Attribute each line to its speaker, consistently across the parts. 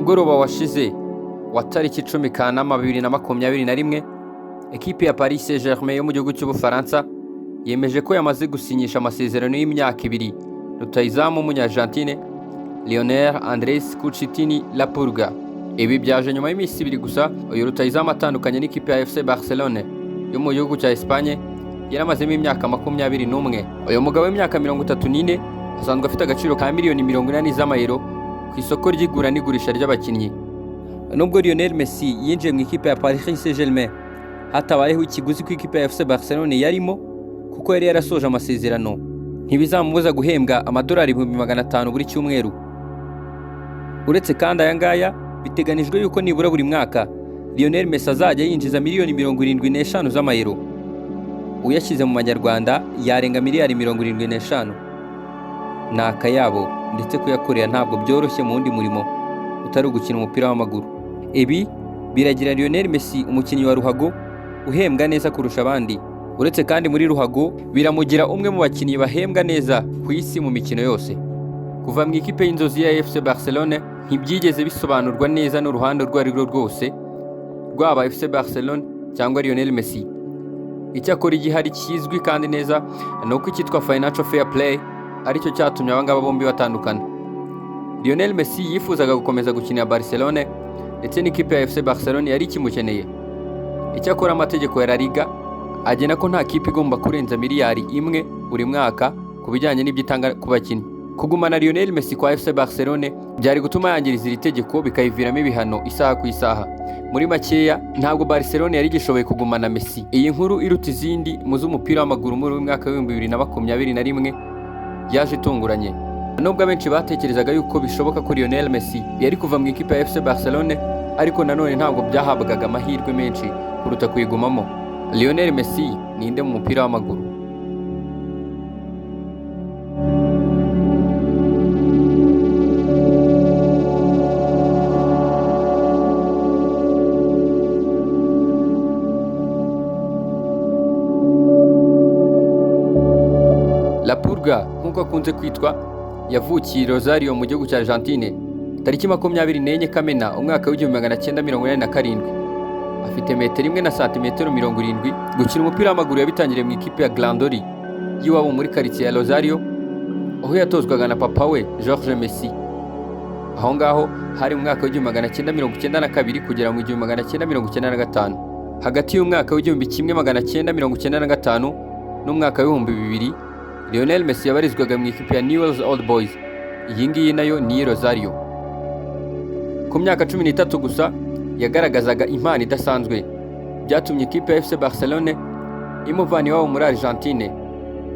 Speaker 1: Mugoroba washize wa tariki 10 Kanama 2021, ekipi ya Paris Saint-Germain yo mu gihugu cy'Ubufaransa yemeje ko yamaze gusinyisha amasezerano y'imyaka 2 rutahizamu w'Umunya-Argentine Lionel Andres Cuccittini La Pulga. Ibi byaje nyuma y'iminsi 2 gusa uyu rutahizamu atandukanye n'ikipe ya FC Barcelone yo mu gihugu cya Espagne yaramazemo imyaka 21. Uyu mugabo w'imyaka 34 asanzwe afite agaciro ka miliyoni 80 z'amayero ku isoko ry'igura n'igurisha ry'abakinnyi. Nubwo Lionel Messi yinjiye mu ikipe ya Paris Saint-Germain hatabayeho ikiguzi ku ikipe ya FC Barcelone yarimo kuko yari yarasoje amasezerano, ntibizamubuza guhembwa amadolari 500,000 buri cyumweru. Uretse kandi aya ngaya, biteganijwe yuko nibura buri mwaka Lionel Messi azajya yinjiza miliyoni 75 z'amayero. Uyashyize mu manyarwanda yarenga miliyari 75. Ni akayabo, ndetse kuyakorera ntabwo byoroshye mu wundi murimo utari ugukina umupira w'amaguru. Ibi biragira Lionel Messi umukinnyi wa ruhago uhembwa neza kurusha abandi. Uretse kandi muri ruhago, biramugira umwe mu bakinnyi bahembwa neza ku isi mu mikino yose. Kuva mu ikipe y'inzozi ya FC Barcelone ntibyigeze bisobanurwa neza n'uruhande urwo ari rwo rwose, rwaba FC Barcelone cyangwa Lionel Messi. Icyakora igihari kizwi kandi neza ni uko icyitwa Financial Fair Play aricyo cyatumye aba ngaba bombi batandukana. Lionel Messi yifuzaga gukomeza gukinira Barcelone ndetse n'ikipe ya FC Barcelone yari ikimukeneye. Icyakora amategeko ya La Liga agena ko nta kipe igomba kurenza miliyari 1 buri mwaka ku bijyanye n'ibyo itanga ku bakinnyi. Kugumana Lionel Messi kwa FC Barcelone byari gutuma yangiriza iri tegeko, bikayiviramo ibihano isaha ku isaha. Muri makeya, ntabwo Barcelone yari igishoboye kugumana Messi. Iyi nkuru iruta izindi mu z'umupira w'amaguru muri uyu mwaka w'2021 yaje itunguranye. Nubwo abenshi batekerezaga yuko bishoboka ko Lionel Messi yari kuva mu ikipe ya FC Barcelone, ariko nanone ntabwo byahabwaga amahirwe menshi kuruta kuyigumamo. Lionel Messi ninde mu mupira w'amaguru? La Pulga nk'uko akunze kwitwa yavukiye Rosario mu gihugu cya Argentine tariki 24 Kamena umwaka w'1987. Afite metero 1 na santimetero 70. Gukina umupira w'amaguru yabitangiriye mu ikipe ya Grandoli y'iwabo muri karitsiye ya Rosario, aho yatozwaga na papa we Jorge Messi. Aho ngaho hari mu mwaka w'1992 kugera mu 1995. Hagati y'umwaka w'1995 n'umwaka w'2000, Lionel Messi yabarizwaga mu ikipe ya Newell's Old Boys. Iyi ngiyi nayo ni Rosario. Ku myaka 13 gusa yagaragazaga impano idasanzwe, byatumye ikipe ya FC Barcelone imuvana iwabo muri Argentine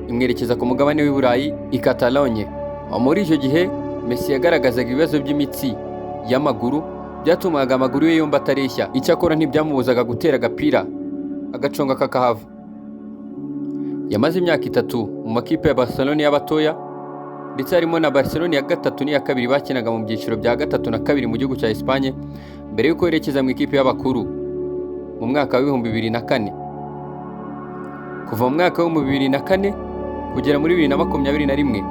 Speaker 1: imwerekeza ku mugabane w'i Burayi i Catalogne. Muri icyo gihe Messi yagaragazaga ibibazo by'imitsi y'amaguru byatumaga amaguru ye yombi atareshya. Icyakora ntibyamubuzaga gutera agapira agaconga kakahava. Yamaze imyaka 3 mu makipe ya Barcelone y'abatoya, ndetse harimo na Barcelone ya 3 n'iya 2 bakinaga mu byiciro bya 3 na 2 mu gihugu cya Espagne, mbere y'uko yerekeza mu ikipe y'abakuru mu mwaka w'2004. Kuva mu mwaka w'2004 kugera muri 2021,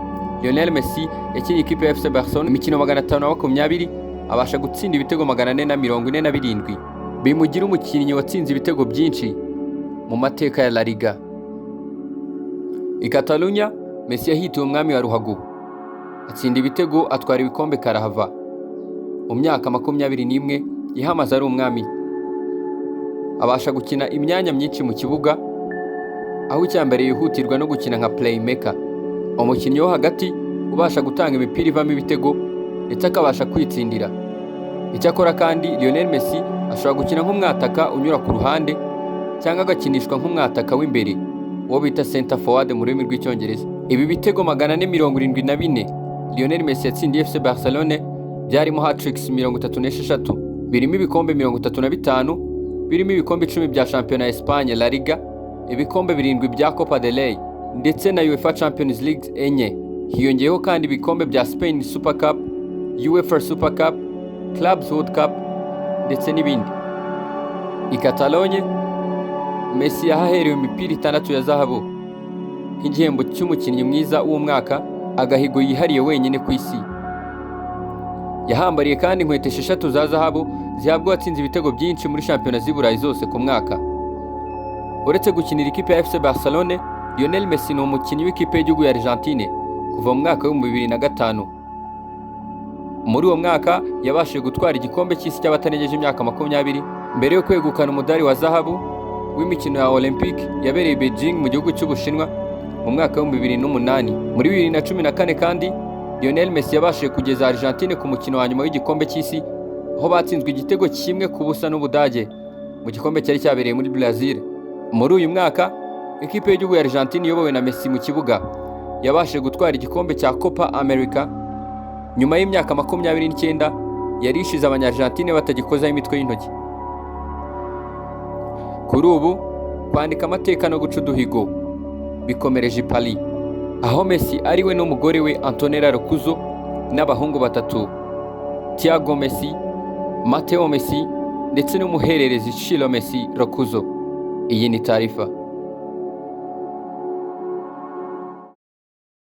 Speaker 1: Lionel Messi yakinnye ikipe ya FC Barcelone imikino 520, abasha gutsinda ibitego 447, bimugira umukinnyi watsinze ibitego byinshi mu mateka ya La Liga. I Catalunya, Messi yahitiwe umwami wa ruhago, atsinda ibitego, atwara ibikombe karahava. Mu myaka 21 yahamaze ari umwami, abasha gukina imyanya myinshi mu kibuga, aho icya mbere yihutirwa no gukina nka playmaker, umukinnyi wo hagati ubasha gutanga imipira ivamo ibitego ndetse akabasha kwitsindira. Icyakora kandi Lionel Messi ashobora gukina nk'umwataka unyura ku ruhande cyangwa agakinishwa nk'umwataka w'imbere, uwo bita center forward mu rurimi rw'icyongereza. Ibi bitego 474 Lionel Messi yatsindiye FC Barcelone byarimo hat-tricks 36, birimo ibikombe 35, birimo ibikombe 10 bya shampiyona ya Espagne La Liga, ibikombe 7 bya Copa del Rey ndetse na UEFA Champions League 4. Hiyongeyeho kandi ibikombe bya Spain Super Cup, UEFA Super Cup, Clubs World Cup ndetse n'ibindi. I Catalogne, Messi yahaherewe imipira 6 ya zahabu nk'igihembo cy'umukinnyi mwiza w'umwaka, agahigo yihariye wenyine ku isi. Yahambariye kandi inkweto 6 za zahabu zihabwa uwatsinze ibitego byinshi muri shampiyona z'i Burayi zose ku mwaka. Uretse gukinira ikipe ya FC Barcelone, Lionel Messi ni umukinnyi w'ikipe y'igihugu ya Argentine kuva mu mwaka w'2005. Muri uwo mwaka yabashije gutwara igikombe cy'isi cy'abatarengeje imyaka 20 mbere yo kwegukana umudari wa zahabu w'imikino ya Olympique yabereye i Beijing mu gihugu cy'Ubushinwa mu mwaka w'2008. Muri 2014 kandi, Lionel Messi yabashije kugeza Argentine ku mukino wa nyuma w'igikombe cy'isi, aho batsinzwe igitego 1-0 n'Ubudage mu gikombe cyari cyabereye muri Brazil. Muri uyu mwaka, ikipe y'igihugu ya Argentine iyobowe na Messi mu kibuga yabashije gutwara igikombe cya Copa America nyuma y'imyaka 29 yari ishize Abanya-Argentine batagikozaho imitwe y'intoki. Kuri ubu, kwandika amateka no guca uduhigo bikomereje i Paris, aho Messi ari we n'umugore we Antonella Roccuzzo n'abahungu batatu, Thiago Messi, Matteo Messi ndetse n'umuhererezi Shiloh Messi Roccuzzo. Iyi ni taarifa.